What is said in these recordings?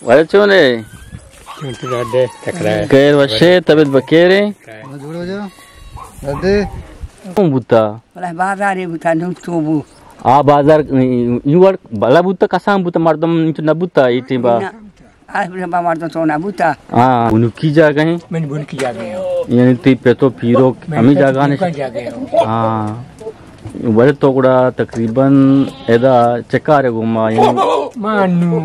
ورے چون ئے؟ چون تو دادے، تکڑا ئے؟ خیر وش ئے، طبیعت بخیر ئے؟ جوڑ ہو جا۔ دادے۔ کون بوتا؟ واللہ بازارے بوتا، نو تو بو۔ آ بازار، اے وڑ بلا بوتا، کسان بوتا، مردم انچو نہ بوتا، اے ٹیم با۔ نہ۔ آ بلا با مردم تو نہ بوتا۔ ہاں، بنکی جاگہ ہیں؟ من بنکی جاگہ ہیں۔ یعنی تی پتو پیروک ہمیں جاگہ نے؟ جاگہ ہیں۔ ہاں۔ ولے تو گڑا تقریباً ادا چکارے گوما، یعنی ما انو۔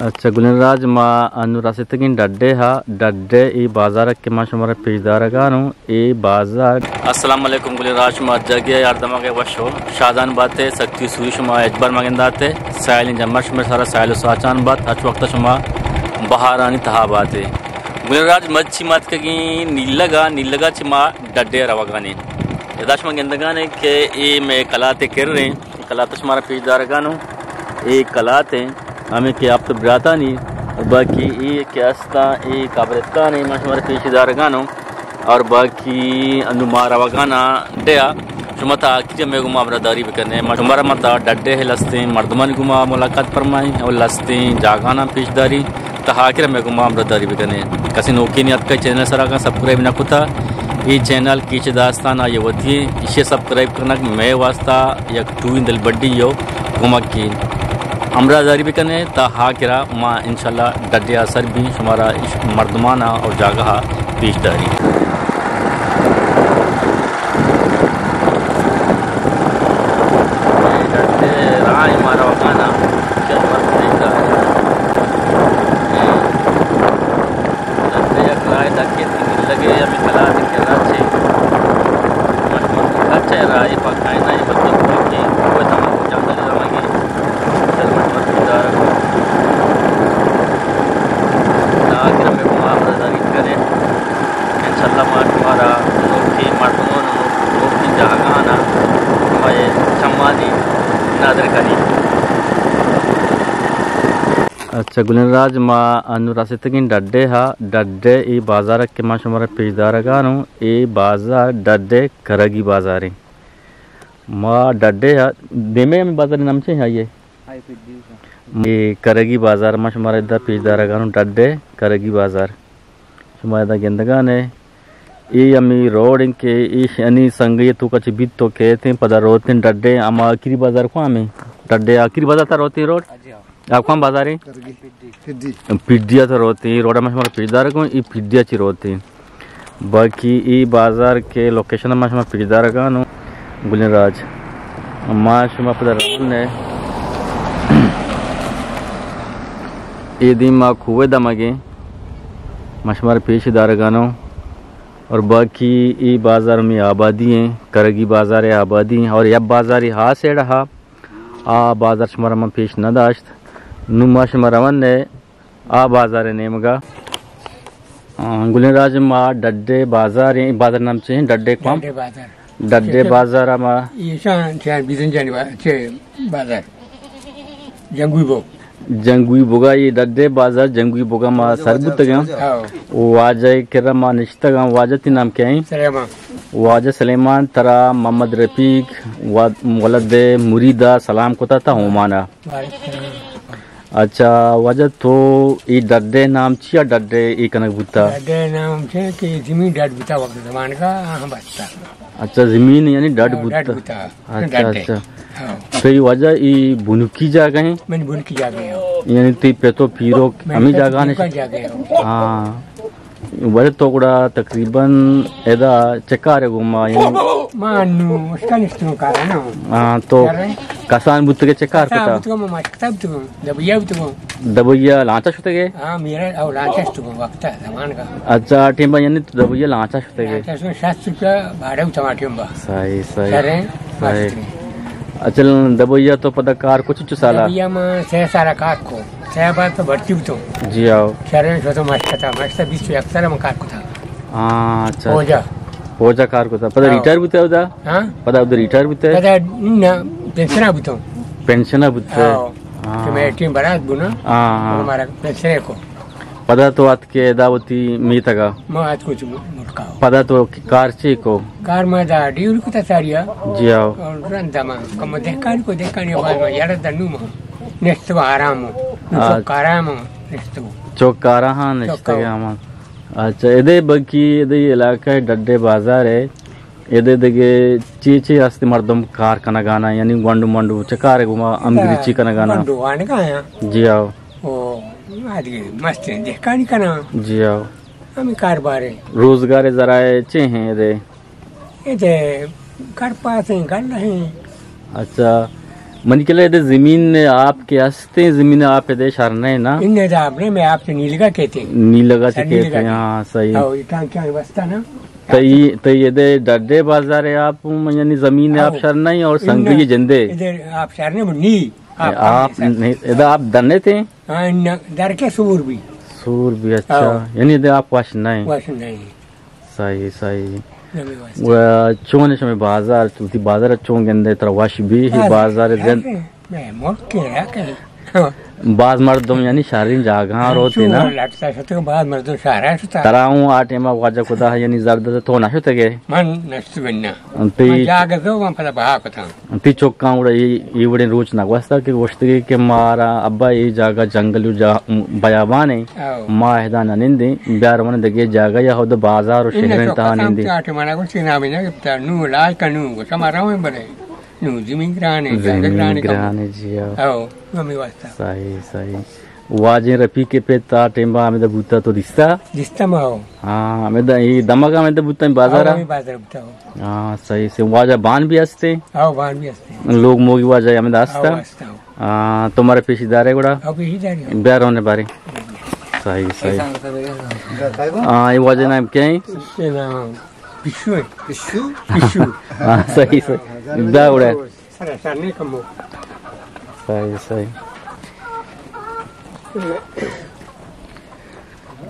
اچھا گلین راج، ما انو رسیتگیں ڈڈے ہا، ڈڈے ای بازار کہ ما شمارا پیش دارگانوں، ای بازار۔ السلام علیکم گلین راج، شما جگہ یار دماغ وشو، شادان باتے، سکتی سوئی شما اجبر مگنداتے، سائلین جمر شما سارا سائل و ساچان بات، ہچ وقت شما بہارانی تہا باتے۔ گلین راج، مرچی ماتکگیں نیلگا، نیلگا چہ ما ڈڈے روگانے۔ ادا شما گندگانے کہ اے مئے کلاتے کریں، کلات شمارا پیش دارگانوں۔ اے کلات ہیں، ہمیں کہ آپ تو براتانی، اور باقی اے کہ استاں، اے قبرستان ہیں، ما شمارا پیش دارگانوں۔ اور باقی انو ما روگانا ڈیا، شما تا آخری مئے گوما ہمراہ داری بکنے۔ ما شمارا ما تا ڈڈے ہے لستیں مردمانی گوما ملاقات فرمائیں اور لستیں جاگانا پیش داری۔ تا آخر مئے گوما ہمراہ داری بکنے۔ کسی نوکے نیاتکا چینل سرا کا سبسکرائب نہ کتا، اے چینل کیچ داستان آ یہ وتی، اسے سبسکرائب کرنک مئے واسطہ یک ٹوئیں دل بڈی یو کمک کی۔ ہمراہ داری بکنے تا آخرا ما انشاءاللہ ڈڈیا سر بھی شمارا اش مردمانا اور جاگہا پیش داری۔ اے ڈڈے راہ مارا وکانا، چل مرد دیکھا۔ ڈڈے یک راہ دکے تھی لگے، ہمیں کلا دکے راہ چے۔ مٹ مٹ کچے راہ پکائنا، یہ مطلب کہ کوئی تمام جنگل زمانی۔ چل مٹ مٹ دار۔ آخر میں وہاں ہمارا داری کرے۔ انشاءاللہ ما شمارا نوکیں مردمان و نوکیں جاگہانا شمئے چمانی نادر کنیں۔ اچھا گلین راج، ما انو رسیتگیں ڈڈے ہا، ڈڈے ای بازار کہ ما شمارا پیش دارگانوں، ای بازار ڈڈے کرگی بازاریں۔ ما ڈڈے ہا، دیمے ہمیں بازار نام چے آئیے؟ اے کرگی بازار ما شمارا ادا پیش دارگانوں، ڈڈے کرگی بازار۔ شما ادا گندگانے، اے ہمیں روڈ ہیں کہ اے شنی سنگی تو کچھ بیت تو کہتے ہیں، پدا روتیں ڈڈے، ہم آخری بازار کو ہمیں، ڈڈے آخری بازار تا روتیں روڈ؟ آپ کون بازار ہیں؟ پڈیا تا روتیں، روڈ ما شمارا پیش دارگوں، اے پڈیا چی روتیں۔ باقی ای بازار کے لوکیشن ما شما پیش دارگانوں گلین راج۔ ما شما پدا روان نے۔ اے دیم ما کوہ دمگیں۔ ما شما پیش دارگانوں۔ اور باقی ای بازار میں آبادی ہیں، کرگی بازار آبادی ہیں۔ اور یا بازاری ہا سیڑ ہا، آ بازار شما من پیش نہ داشت۔ نو ما شما روان نے۔ آ بازار نیمگا۔ آ، گلین راج ما ڈڈے بازار ہیں، بازار نام چے ہیں؟ ڈڈے کوام؟ ڈڈے بازار۔ ڈڈے بازار ما۔ ایشان چے بیزن جانی با-، چے بازار۔ جنگوی بو۔ جنگوی بوگا، یہ ڈڈے بازار جنگوی بوگا ما سر بوتگاں۔ ہاں۔ واجہ کرا ما نشتگاں، واجہ تی نام کیا ہیں؟ سلیمان۔ واجہ سلیمان، ترا محمد رفیق، وا-، ولد مریدا سلام کتا تا ہومانا۔ وعلیکم السلام۔ اچھا، واجہ تو ای ڈڈے نام چیا ڈڈے ای کنگ بوتا؟ ڈڈے نام چے کہ زمین ڈڈ بوتا وقت زمان کا، ہاں بستا۔ اچھا، زمین یعنی ڈڈ ہاں، بوتا۔ ڈڈ بوتا۔ اچھا، ڈڈے۔ اچھا۔ ہاں۔ تو ای واجہ ای بنکی جاگہ ہیں؟ من بنکی جاگہ ہیں۔ یعنی تی پتو پیروک من ہمیں پتو جاگہ نے؟ پیروکا جاگہ ہیں۔ ہاں۔ ولے تو گڑا تقریباً ادا چکارے گوما، یعنی؟ ما انو اشکا نشتوں کارا نا۔ ہاں، تو کسان بوتگے چکار کسان کتا؟ بوتگو، ما مشکتا بوتگو، دبیا بوتگو۔ دبیا لانچا شتگے؟ ہاں، میرا او لانچا شتگو وقتا زمان کا۔ اچھا، ٹیم با یعنی تو دبیا لانچا شتگے؟ لانچا شتگو، شست روپیہ بھاڑا بوتا ما ٹیم با۔ صحیح، صحیح۔ شریں، صحیح۔ ماشاءاللہ۔ اچھا، دبیا تو پدا کار کچھ چو سالا؟ دبیا ما سہ سالا کار کو۔ سہ بار تو بھرتی بوتو۔ جی آؤ۔ شریں شتو مشکتا، مشکتا بیست و یک سال من کار کتا۔ ہاں، اچھا۔ پوجا۔ پوجا کار کتا۔ پدا ہاں۔ ریٹائر بوتے اودا؟ ہاں؟ پدا اودا ریٹائر بوتے؟ پدا نہ، پنشنا بوتو۔ پنشنا بوتے؟ ہاں۔ ہاں۔ کہ میں ٹیم برات بونا۔ ہاں، ہاں۔ ہمارا پنشنے کو۔ پدا تو اتکے ادا وتی میتگا؟ ما اتکو چو ملکا۔ پدا تو کار چی کو؟ کار ما دا ڈیوری کتا ساریا۔ جی آؤ۔ اور رندا ما کم دہکانی کو، دہکانی بعد ما یار دنو ما نشتو آرام۔ آ، چوکارا ہم نشتگ۔ چوکارا ہاں نشتگ ہم۔ اچھا، ادے بلکہ ادے علاقہ ڈڈے بازار ہے۔ ادے دگہ چی چی ہست مردم کار کنگانا، یعنی گونڈو منڈو چہ کار گوما ہمگری چی کنگانا؟ گونڈو وانگا ہیں۔ جی آؤ۔ او، آدگہ مستیں دہکانی کنا۔ جی آؤ۔ ہمیں کاروبار ہے۔ روزگار ذرائع چے ہیں ادے؟ ادے کرپاس ہیں، گل ہیں۔ اچھا، منی کلا ادے زمین آپ کے ہستے، زمین آپ ادے شر نہیں نا؟ ان ادے آپ نہیں، میں آپ سے نیلگا کہتے ہیں۔ نیلگا سے سر نیلگا کہتے ہیں، کے۔ ہاں، صحیح۔ ہاں، یہ ٹانکیاں واسطہ نا۔ تئی، تئی ادے ڈڈے بازار ہے آپ، یعنی زمین آپ ہاں۔ شر نہیں اور ان سنگی جندے۔ ادے آپ شر نہیں، نی۔ آپ آپ نہیں، ادے آپ دنے تھے؟ ہاں، ان در کے سور بھی۔ سور بھی، اچھا۔ ہاں۔ یعنی ادے آپ وش نہیں؟ وش نہیں۔ صحیح، صحیح۔ نمی واسطہ۔ و چون شمی بازار، تو تی بازار چون گندے، ترا وش بی ہی بازار، بازار زند؟ میں ملک کے رہ کے۔ باز مردم یعنی شہرین جاگہاں روتی نا؟ لگتا شتو باز مردم شہر شتا۔ ترا ہوں آ ٹیما واجہ خدا یعنی زرد تو نہ شتگے؟ من نشت بننا۔ تی من جاگہ تو من پدا بہا کتا۔ تی چکاں گڑا اے، اے وڑیں روچ نہ گوستا کہ گوشتگی کہ مارا ابا اے جاگہ جنگل و جا-، بیابان ہے، او۔ ما ادا نہ نندیں، بیار من دگے جاگہ یا ہود بازار و شہریں تہا نندیں۔ چاٹے منا گوشتی نامی نہ گپتا، نو لاج کا نو گوشت، ہمارا ہوئیں بلے، نو زمین گران ہے، جاگہ زمین گران ہے، گران ہے، جی، او۔ او، ہمیں واسطہ۔ صحیح، صحیح۔ واجہ رفیق کے پہ تا ٹیمبا ہمیں دا بوتا تو دستا؟ دستا ما ہو۔ ہاں، ہمیں دا، یہ دمگا ہمیں دا بوتا بازارا؟ ہاں، ہمیں بازار بوتا ہو۔ ہاں، صحیح، صحیح۔ واجہ بان بھی ہستے؟ ہاں، بان بھی ہستے۔ لوگ موگی واجہ ہمیں دا ہستا؟ ہاں، ہستا ہو۔ ہاں، تمہارے پیشی دارے گڑا؟ ہاں، پیشی دارے ہو۔ بیار ہونے بارے۔ صحیح، صحیح۔ ہاں، یہ واجہ نام کیا ہے؟ اس کے نام پشو ہے۔ پشو؟ پشو۔ ہاں، صحیح، صحیح۔ دا گڑا۔ سر، سر نہیں کمو۔ صحیح، صحیح۔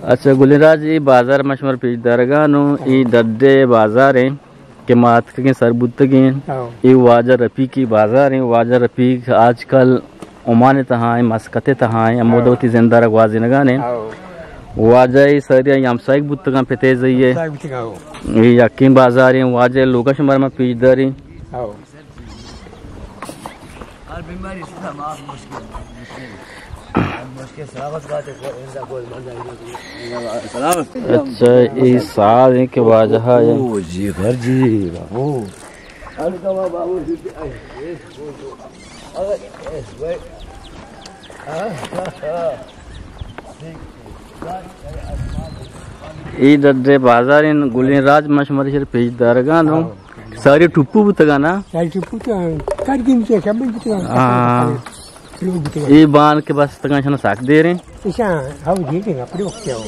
اچھا، گلیں راج، اے بازار ما شمار پیش دارگا نو، اے ڈڈے بازار ہیں کہ ما اتکگیں سر بوتگیں۔ ہاں۔ اے واجہ رفیقی بازار ہیں، واجہ رفیق آج کل عمان تہا ہیں، مسقط تہا ہیں، ہمودا وتی زندہ را گوازینگا نے۔ ہاں۔ واجہ اے ساری ہمسائگ بوتگاں پتے زئیے۔ ہمسائگ بوتگاں، ہاں۔ اے یقین بازار ہیں، واجہ لوگا شمار ما پیش داریں۔ ہاں۔ ہر بیماری شتا معاف مشکل، مشکل۔ مشکل سلامت بات ہے، اندا گول بندہ۔ سلامت۔ اچھا، یہ ساز ہے کہ واجہ ہے۔ او جی، گھر جی، بابو۔ اے ڈڈے بازاریں گلیں راج، ما شمارا شر پیش دارگا نو۔ ساری ٹپو بوتگا نا؟ ساری ٹپو تو کر گن سے شب بوتگا۔ ہاں۔ لوگ بوتگا۔ اے بان کے بس تگا شنا ساک دے رہے ہیں۔ ایشاں ہاو جی کے اپنے وقت ہو۔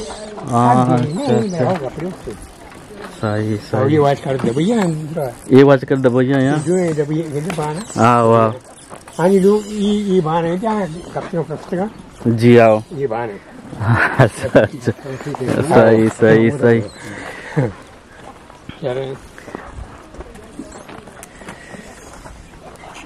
ہاں، اچھا، اچھا۔ ہاو اپنے وقت۔ صحیح، صحیح۔ یہ واج کر دبیا۔ یہ واج کر دبیا یا؟ جو ہے دبیا، یہ بان۔ ہاں، واہ۔ ہاں، یہ لوگ، یہ، یہ بان ہے جہاں کپڑے پرستگا۔ جی آؤ۔ یہ بان ہے۔ اچھا، اچھا۔ صحیح، صحیح، صحیح۔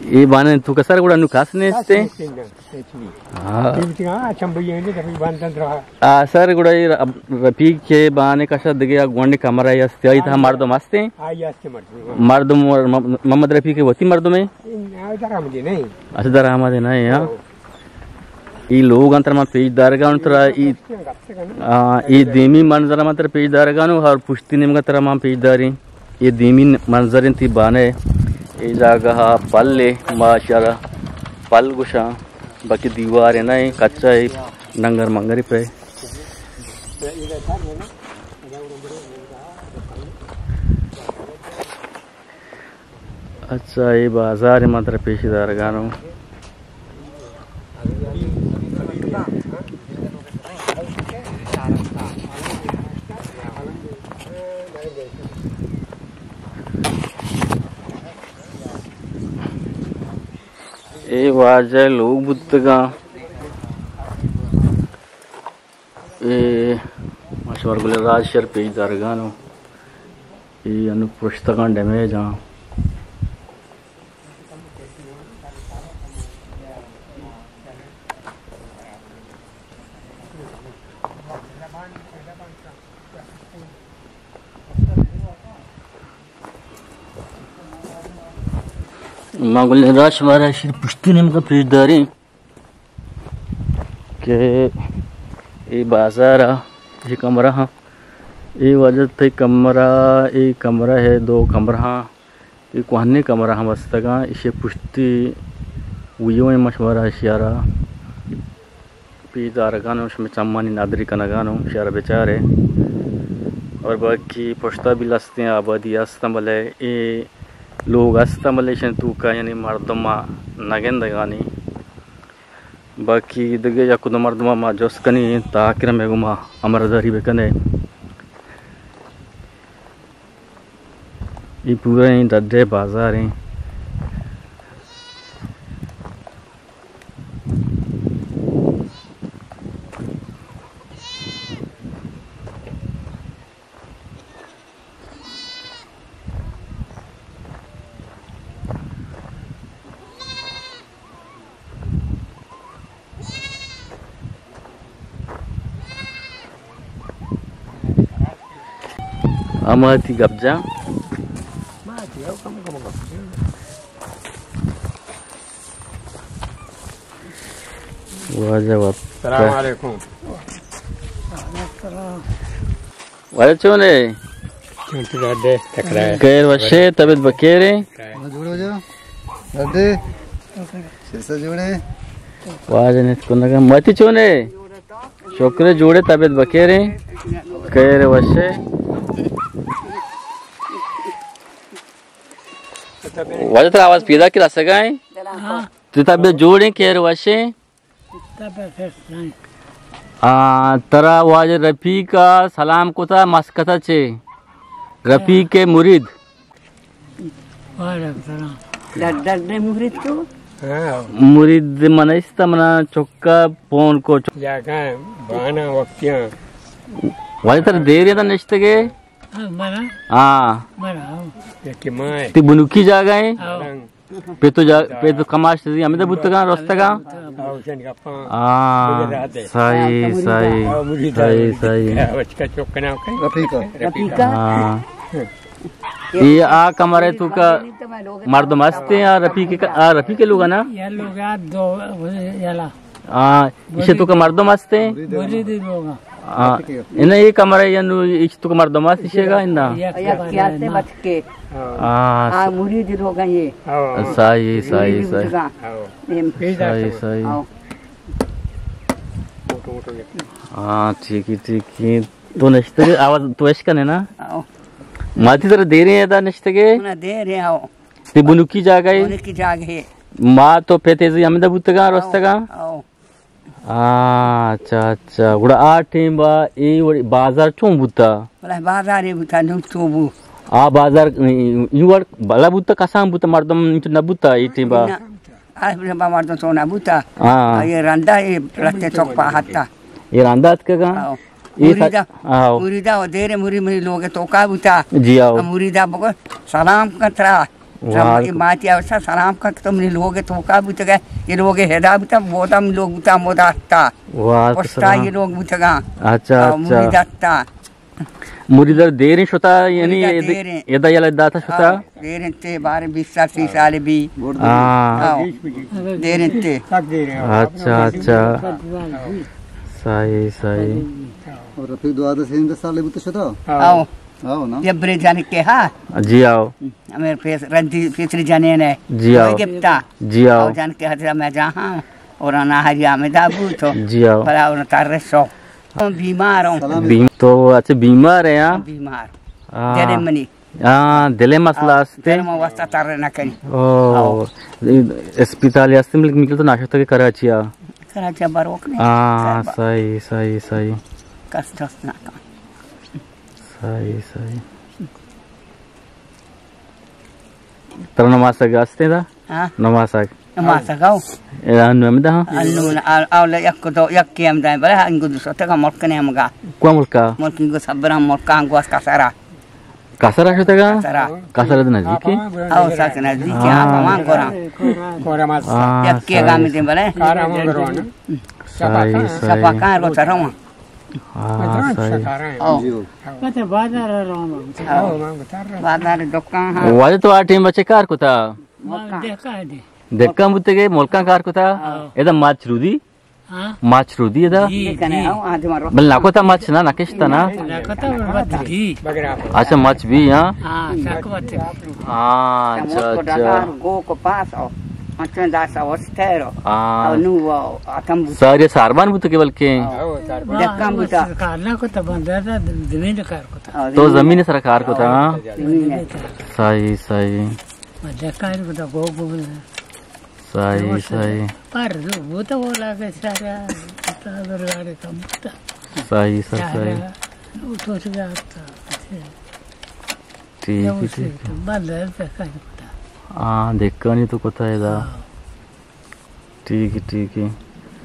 اے بانے تو کسر گڑا نو کس نیستے؟ کس نیستے، نہ، کس نہیں۔ ہاں۔ یہ بھی کہاں، چمبئی ہے، جب یہ باندن رہا۔ آ، سر گڑا یہ ر-، رفیق کے بانے کشا دگے گونڈ کمرہ ہستے، آئی تھا مردم ہستے؟ آئی ہستے مردم۔ مردم اور م-، محمد رفیق کے وتی مردم ہے؟ آ، درآمدی نہیں۔ اچھا، درآمدی نہیں، ہاں۔ ہاں۔ ای لوگ انت ما پیش دارگان ترا ای، آ، ای دیمی منظر ما تر پیش دارگان و ہر پشتی نیمگا ترا ما پیش داریں۔ ای دیمی منظر انت ای بانے، ای جاگہ پل ہے، ما شر پل گشاں، باقی دیوار نہ، کچا ہے، ننگر منگری پہ۔ اچھا، اے بازار ما ترا پیش دارگانوں۔ اے واجہ لوگ بوتگاں۔ اے ماشاءاللہ گل راج شر پیش دارگانوں۔ اے انو پرشتگاں ڈیمیج آں۔ ما گل راج شمارا شر پشتی نیمگا پیش داریں۔ کہ اے بازار ءَ اے کمرہ ہاں، اے واجہ تئی کمرہ، اے کمرہ ہے، دو کمرہ ہاں، اے کوہنیں کمرہ ہم استگاں، ایشی پشتی ویو ایں، ما شمارا اشیارا پیش دارگانوں، شمے چمانی ندری کنگانوں، اشیارا بچارے۔ اور باقی پشتا بھی لستیں آبادی استاں، بلے اے لوگ استاں، بلے ایشاں توکا یعنی مردم نگندگانی۔ باقی دگہ یک دو مردم ما جست کنی، تا آخر میں گما ہمراہ داری بکنے۔ اے پورا ایں ڈڈے بازار ایں۔ ہما تی گپ جا۔ واجہ وقت۔ السلام علیکم۔ واجہ چونے؟ چون تو دادے، تکڑا ہے۔ خیر وشے، طبیعت بکیرے؟ جوڑے واجہ؟ دادے؟ شیسا جوڑے؟ واجہ نیت کنگا۔ ماتی چونے؟ شکر جوڑے، طبیعت بکیرے؟ خیر وشے۔ واجہ ترا آواز پیدا کی رسگا ہے؟ ہاں۔ تو طبیعت جوڑے، خیر وشے؟ آ، ترا واجہ رفیق ءَ سلام کتا مسکت ءَ چے؟ رفیق ءِ مرید۔ وعلیکم السلام۔ در، در دے مرید تو؟ مرید من است، منا چکا پون کو۔ جاگہ بانا وقتیاں۔ واجہ ترا دیر ادا نشتگے؟ ہاں، منا؟ ہاں۔ منا، ہاں۔ یکی ماں ہے۔ تی بنوکی جاگہ ہے؟ ہاں۔ پہ تو جا، پہ تو کماش تزی ہمیں بوتگاں، رستگاں۔ آ، سائی، سائی، سائی، سائی۔ رفیقہ۔ رفیقہ۔ ہاں۔ یہ آ کمرے توکا مردم ہستے ہیں، آ رفیق کا، آ رفیق لوگ نا؟ یہ لوگ آ دو، یلا۔ آ، ایشی توکا مردم ہستے ہیں؟ مرید لوگ۔ آ، انہیں یہ کمرہ یا نو ایشی توکا مردم ہست ایشی گا اندا؟ یکی ہستے بچکے۔ آ، آ، مرید لوگ ہیں یہ۔ سائی، سائی، سائی۔ سائی، سائی۔ ہاں، ٹھیک ہے، ٹھیک ہے۔ تو نشتے آواز تو اشکنے نا؟ ماتی ترا دیریں ادا نشتگے؟ نا، دیریں، آؤ۔ تی بنوکی جاگہ ہے؟ بنوکی جاگہ ہے۔ ما تو پہ تیزی ہمیں دا بوتگاں، رستگاں؟ آؤ۔ آ، اچھا، اچھا۔ گڑا آ ٹیم با اے وڑی بازار چون بوتا؟ بلے بازار اے بوتا، نو تو بو۔ آ بازار، اے وڑ بلا بوتا، کسان بوتا، مردم انچو نہ بوتا اے ٹیم با؟ نہ۔ آ بلا با مردم تو نہ بوتا۔ ہاں۔ آ، یہ رندا، یہ لتے چوک پا ہتا۔ یہ رندا اتکگا؟ آؤ۔ یہ سا-، مریدا، آؤ۔ مریدا و دیر مری منی لوگ توکا بوتا۔ جی آؤ۔ آ مریدا بگو سلام کترا۔ واہ۔ ماتی اوسا سلام کن کہ تو منی لوگ توکا بوتگے، یہ لوگ ہدا بوتا، بودم لوگ بوتا، مودا ہتا۔ واہ، پشتا سلام۔ یہ لوگ بوتگا۔ اچھا، آ، اچھا۔ مرید ہتا۔ مرید دیریں شتا، یعنی مرید ادا، دیریں۔ ادا یلا داتا شتا؟ آ، دیریں تے بارہ بیس سال، سی سال بھی۔ ہاں۔ آؤ۔ دیریں تے۔ اچھا، اچھا۔ سائی، سائی۔ اور رفیق دوازدہ سیزدہ سال بوتا شتا؟ آؤ۔ آؤ نا۔ جبرے جنکے ہا۔ جی آؤ۔ ہمیں پیس-، رندی پیسری جنین ہے۔ جی آؤ۔ گپتا۔ جی آؤ۔ آؤ جنکے ہا، میں جاہاں۔ اور انا ہری آمدا بو تو۔ جی آؤ۔ بلا اور تر سو۔ ہم بیمار ہوں۔ بیم-، تو اچھا بیمار ہے، ہاں؟ بیمار۔ ہاں۔ دل منی۔ ہاں، دل مسئلہ آؤ۔ استے۔ دل ما واسطہ تر نہ کنی۔ او۔ آؤ۔ اسپتال استے ملک مکل تو ناشتہ کے کراچی آ۔ کراچی بروک نہیں۔ ہاں، صحیح، صحیح، صحیح۔ کس دست نہ کن۔ صحیح، صحیح۔ ترا نماسگ ہستے دا؟ ہاں۔ نماسگ۔ نماسگ آؤ۔ اے انو ہمیں دا، ہاں؟ انو نا، آ-، آؤ لے یک دو، یک کے ہم دا، بلے انگو دو سو تک ملک نے ہم گا۔ کوا ملکا؟ ملک انگو صبر ہم ملکا، انگو اس کسرا۔ کسرا شتگا؟ کسرا۔ کسرا دا نزدیکی؟ آؤ، سک نزدیکی، ہاں، ہاں۔ کمان کرا۔ ہاں، یک کے گا میں دے بلے۔ کارا ہم گروانا۔ صحیح، صحیح۔ شفا کان رو تروا۔ ہاں، صحیح۔ آؤ۔ جی۔ پتہ بازار روان۔ آؤ۔ بازار دکان ہاں۔ واجہ تو آ ٹیم بچے کار کتا؟ ملکاں۔ دہکان بوتگے، ملکاں کار کتا؟ آؤ۔ ادا ماچ رودی؟ ہاں۔ مچ رودی ادا؟ جی، بل نہ کتا مچ نا، نہ کشتا نا؟ نہ کتا، بس بی۔ اچھا، مچ بی، ہاں؟ ہاں، سک بات۔ ہاں، اچھا، اچھا۔ گو کو پاس او، مچن داس او استیرو۔ ہاں۔ او نو او اتم بوت۔ ساری ساربان بوت کہ بلکہ؟ ہاں، دکان بوتا۔ کار نہ کتا، بندہ دا زمین کار کتا۔ تو زمین سر کار کتا، ہاں؟ زمین۔ صحیح، صحیح۔ دکان کتا، گو گو۔ صحیح، صحیح۔ پر بوتا وہ لگے سارا، برگاڑی کم بوتا۔ صحیح، سر، صحیح۔ وہ تو سے آتا۔ ٹھیک ہے، ٹھیک ہے۔ بند ہے، پہ کار کتا۔ ہاں، دکانی تو کتا ہے دا۔ ہاں۔ ٹھیک ہے، ٹھیک ہے۔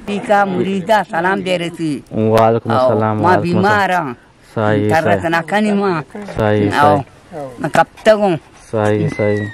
ٹھیک ہے، مریدا سلام دے رسی۔ وعلیکم السلام، ما وعلیکم السلام۔ بیمار ہاں۔ صحیح، ترس صحیح۔ نہ کنی ما۔ صحیح، او، صحیح۔ من کپتگوں۔ صحیح، صحیح۔